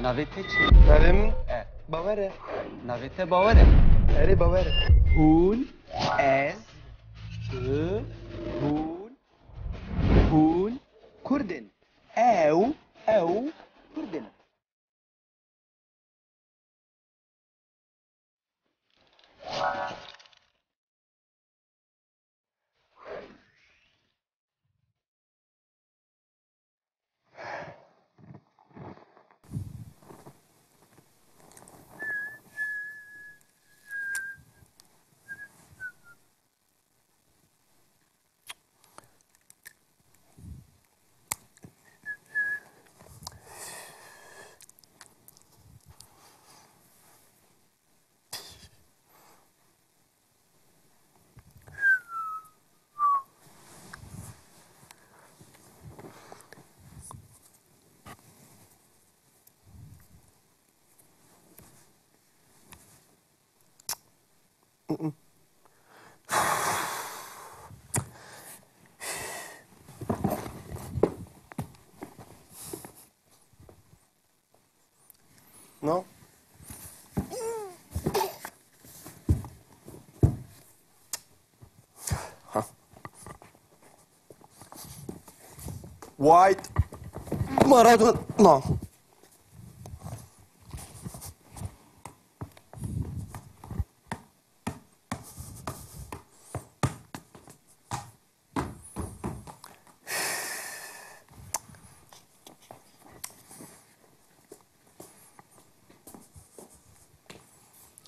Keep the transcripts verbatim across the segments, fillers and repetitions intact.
Navê te çi? Navê min E. Bawer e. Navê te Bawer e. Erê, Bawer e. Hûn, ez, tu, hûn, hûn Kurd in. Ew, ew Kurd in. No. Ha. White Maradona.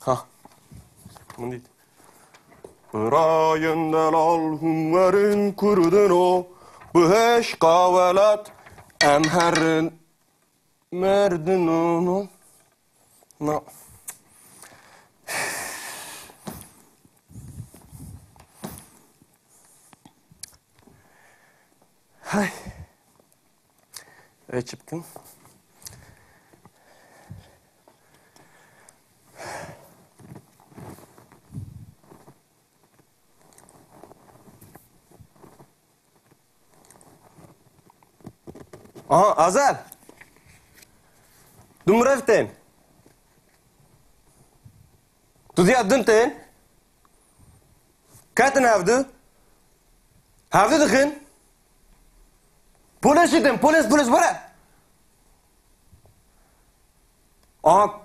Ha. Min dît. Birayên delal hûn werin Kurdino, bi hêşqa welat em herin. Merdinono. Na. Hay. Ev çi bikim? Aha, Azel. Du mirev tên. Tu diya din tên. Ketin hevdu. Hevdu dixin. Polis jî tên. Polis, polis, were. Aha,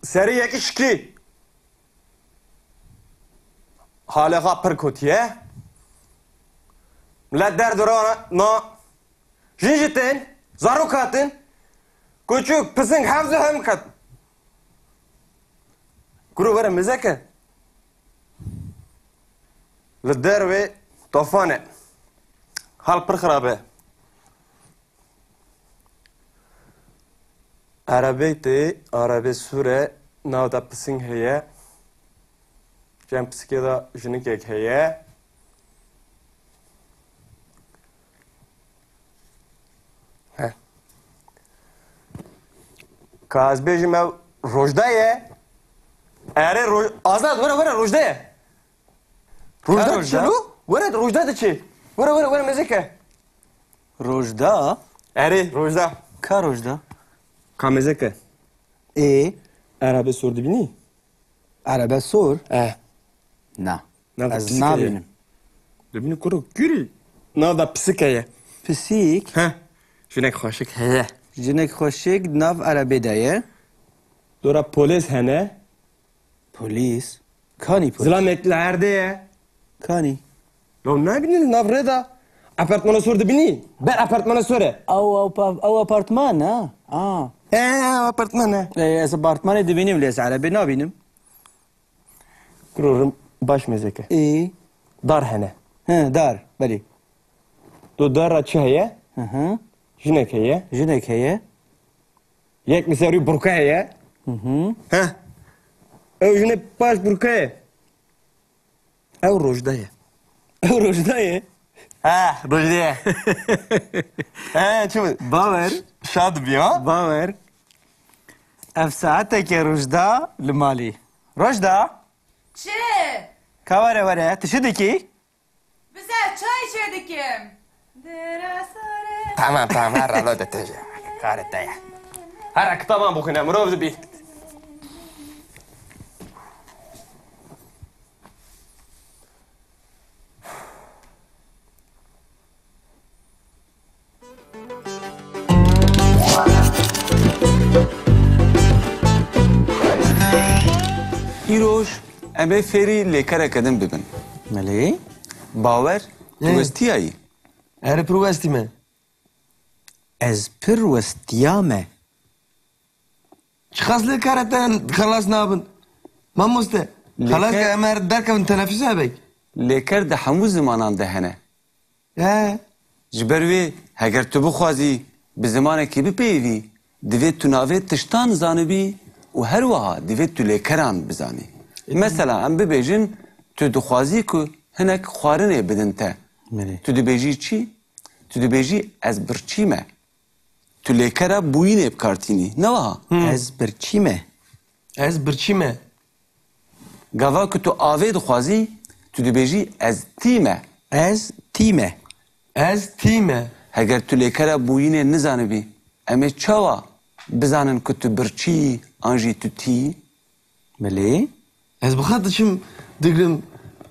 serê yekî şikî. Halê xwe pir kotiye. Milet derdora na. Jin jî tên, zarok hatin. Koçûk, pising, hevdu hem ket. Kuro were mêzeke. Li dervê tofan e. Hal pir xirab e. Erebeyê tê, erebê sûr e, nav de pising heye. Cem pisikê de jinikek heye. He. Ka ez bêjim ew Rojda ye. Erê Roj-, Azad, were, were, Rojda ye. Rojda Rojda? Diçe lo? Were, Rojda diçe. Were, were, were, mêzeke. Rojda? Erê, Rojda. Ka Rojda? Ka mêzeke. Ê? Erebe sor dibînî? Erebe sor? Eh. Na. Nav Ez pisike ye. Nabînim. Dibînî kuro kürî. Nav da pisike ye. Pisîk? He. Jinek xweşik heye. Jinek xweşik nav erebê de ye. Dora polês hene. Polîs? Kanî polîs? Zilamek li erdê ye. Kanî? Lo nabînî li nav rê de. Apartmana sor dibînî? Ber apartmana sor e. Ew, ew pa-, ew apartman e? A. E, ew apartman e. E, ez apartmanê dibînim lê ez erebê nabînim. Kuro rim baş mêzeke. Ê. Dar hene. He, dar, belê. Do dar ra çi heye? Hı hı. Jinek heye. Jinek heye. Yek miserî burka heye. Hı hı. He. Ew jine paş burka ye. Ew Rojda ye. Ew Rojda ye. Ha, Rojda ye. He, çi? Bawer. Şad bî, ha? Bawer. Ev saeteke Rojda li malî. Rojda? Çi? Ka were were, tu çi dikî? Bize çay çêdikim. Tamam, tamam, her ralo de têje. Karê te ye. Here kitaba bixwîne, mirov dibî. Îroj em ê fêrî lêkereke din bibin. Belê. Bawer, tu Ê. westiyayî? Erê, pir westî me. Ez pir westiyame. Çiqas lêkere te xelas nabin? Mamoste, Lêker- xelas ke em her derkevin tenefuse bek. Lêker di hemû zimanan de hene. He. Ji ber wê, heger tu bixwazî bi zimanekî bipeyivî, divê tu navê tiştan zanibî û her wiha divê tu lêkeran bizanî. E, Mesela, em bibêjin, tu dixwazî ku hinek xwarinê bidin te. Belê. Tu dibêjî çi? Tu dibêjî, ez birçî me. Tu lêkera bûyînê bi kar tînî, ne wiha? Hmm. Ez birçî me. Ez birçî me. Gava ku tu avê dixwazî, tu dibêjî, ez tî me. Ez tî me. Ez tî me. Heger tu lêkera bûyînê nizanibî, em ê çawa bizanin ku tu birçî yî an jî tu tî yî? Belê. Ez bi xwe diçim digrim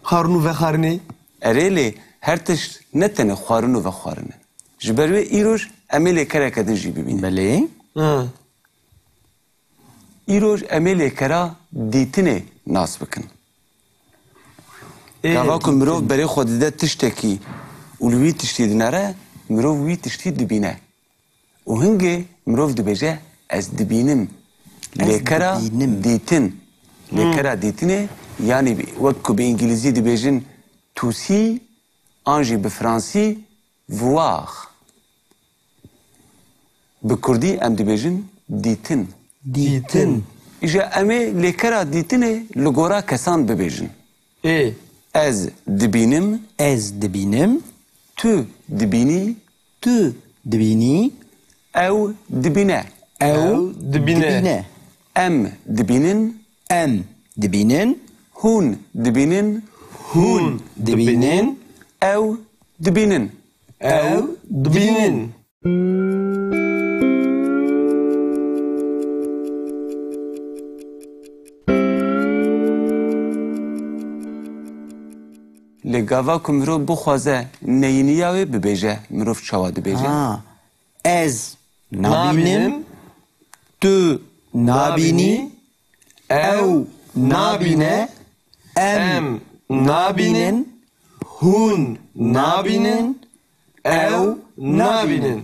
xwarin û vexwarinê. Erê lê her tişt ne tenê xwarin û vexwarin e. Ji ber wê îroj em ê lêkereke din jî bibînin. Belê. Ha. Îroj em ê lêkera dîtinê nas bikin. Ê, Gava ku dîtin. mirov berê xwe dide tiştekî û li wî tiştî dinere, mirov wî tiştî dibîne. Û hingê mirov dibêje, ez dibînim. Ez Lêkera dibînim. dîtin. Hmm. Lêkera dîtinê, yanî bi-, wek ku bi îngilîzî dibêjin to see, an jî bi fransî voir. Bi kurdî em dibêjin dîtin. Dîtin. Îja em ê lêkera dîtinê li gora kesan bibêjin. Ê. Ez dibînim. Ez dibînim. Tu dibînî. Tu dibînî. Ew dibîne. Ew Ew dibîne. dibîne. Em dibînin. Em dibînin. Hûn dibînin. Hûn dibînin. Ew dibînin. Ew dibînin. Lê gava ku mirov bixwaze neyîniya wê bibêje, mirov çawa dibêje? Ha. Ez nabînim. Nabînim. Tu nabînî. Ew nabîne. Em nabînin. Hûn nabînin. Ew nabînin.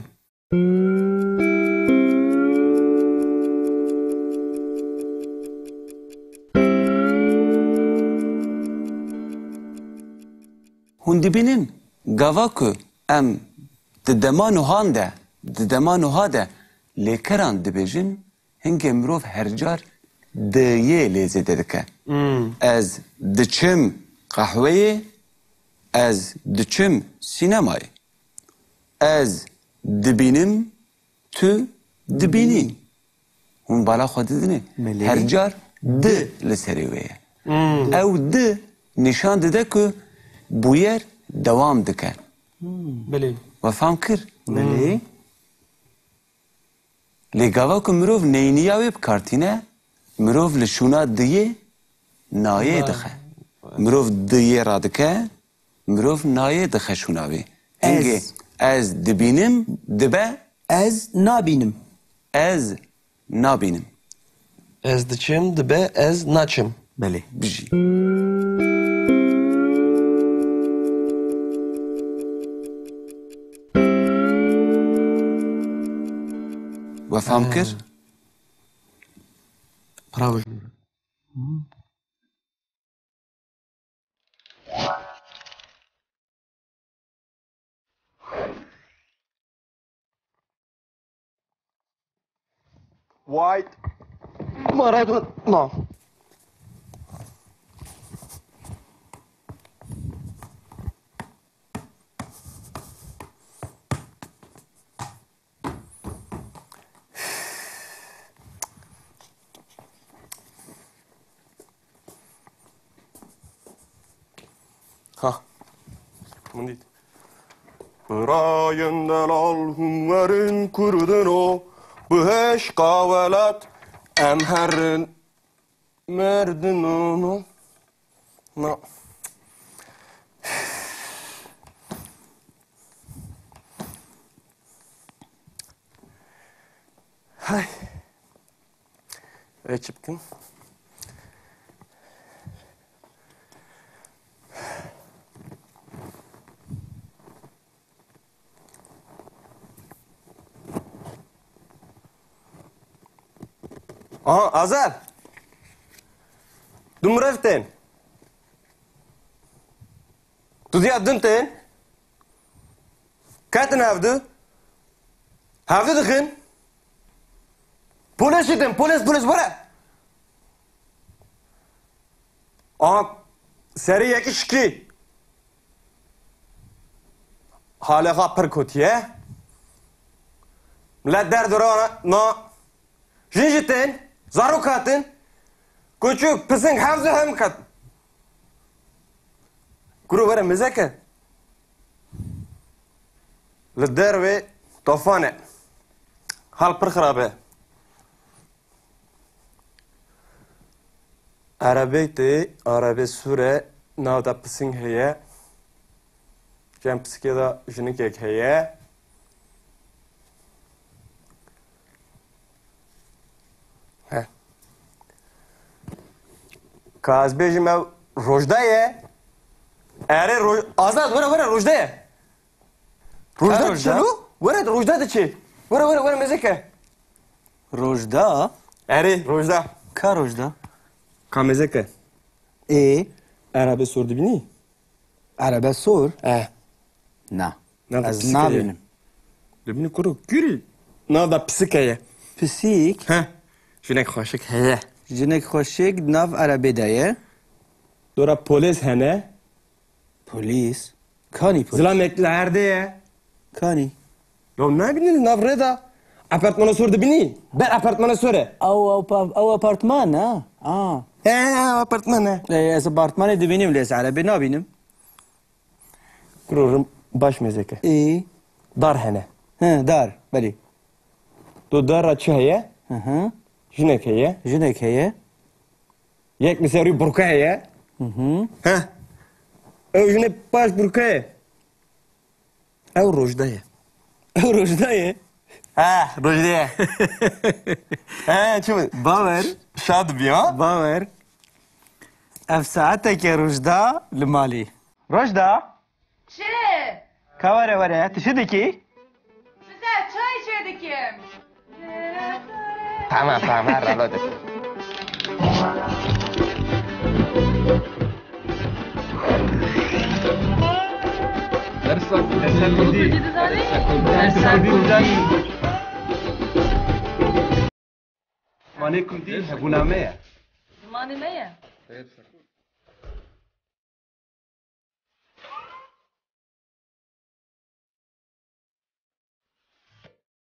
Hûn dibînin, gava ku em di dema nuhan de, di dema nuha de lêkeran dibêjin, hingê mirov her car di yê lê zêde dike. Hmm. Ez diçim qehweyê, ez diçim sînemayê. Ez dibînim, tu dibînî. Hûn bala xwe didinê. Belê. Her car di li serê wê ye. Hmm. Ew di nîşan dide ku bûyer dewam dike. Hmm. Belê. We fam kir? Belê. Lê gava ku mirov neyniya wê bi kar tîne, mirov li şûna diyê nayê Vay. dixe. Mirov diyê radike, mirov nayê dixe şûna wê. Hingê Ez. ez dibînim dibe Ez nabînim. ez nabînim. Ez diçim dibe ez naçim. Belê. Bijî. We fam kir? Bravo. White. Maradona. Ha. Min dît. Birayên delal hûn werin Kurdino, Bihişka welat em herin merdinono. Na. Hay. Vê çi bikim? Aha, Azer. Du mirev tên. Tu diya din tên. Ketin hevdu. Hevdu dixin. Polis jî tên, polis, polis, were. Aha, serî yekî şikî. Halê xwe pir kotiye. Milet derdora na. Jin jî tên, zarok hatin. Koçûk, pising, hevdu hem ket. Kuro were mêze ke. Li dervê tofan e. Hal pir xirab e. Erebeyek tê, erebê sor e, nav de pising heye. Cem pisikê de jinikek heye. He. Ka ez bêjim ew Rojda ye. Erê Roj-, Azad, were, were, Rojda ye. Rojda Rojda? Diçe lo? Were, Rojda diçe. Were, were, were, mêze ke. Rojda? Erê, Rojda. Ka Rojda? Ka mêze ke. Ê? Erebe sor dibînî? Erebe sor? Eh. Na. Nav da Ez pisîk heye. Nabînim. Dibînî kuro kûrî. Nav da pisîk heye. Pisîk? He. Jinek xweşik heye. Jinek xweşik nav erebê de ye. Dora polês hene. Polîs? Kanî polîs? Zilamek li erdê ye. Kanî? Ya nabînî li nav rê de. Apartmana sor dibînî? Ber apartmana sor e. Ew, ew pa-, ew apartman, ha? A. He, he, ew apartman e. E, ez apartmanê dibînim, lê ez erebê nabînim. Kuro rim baş mêze ke. Ê? Dar hene. He, dar, belê. Do dar ra çi heye? Hı hı. Jinek heye. Jinek heye. Yek li ser wî burka heye. Hı hı. He. Ew jine paş burka ye. Ew Rojda ye. Ew Rojda ye. He, Rojda ye. He, çi mi? Bawer. Şad bî, ha? Bawer. Ev saeteke Rojda li malê. Rojda? Çi? Ka were were, tu çi dikî? Size çay çê dikim. Tamam, tamam, her ralo dikim. Dersa kurdî. Dersa kurdî. Dersa kurdî. Zimanê kurdî hebûna me ye. Zimanê me ye. Xêr,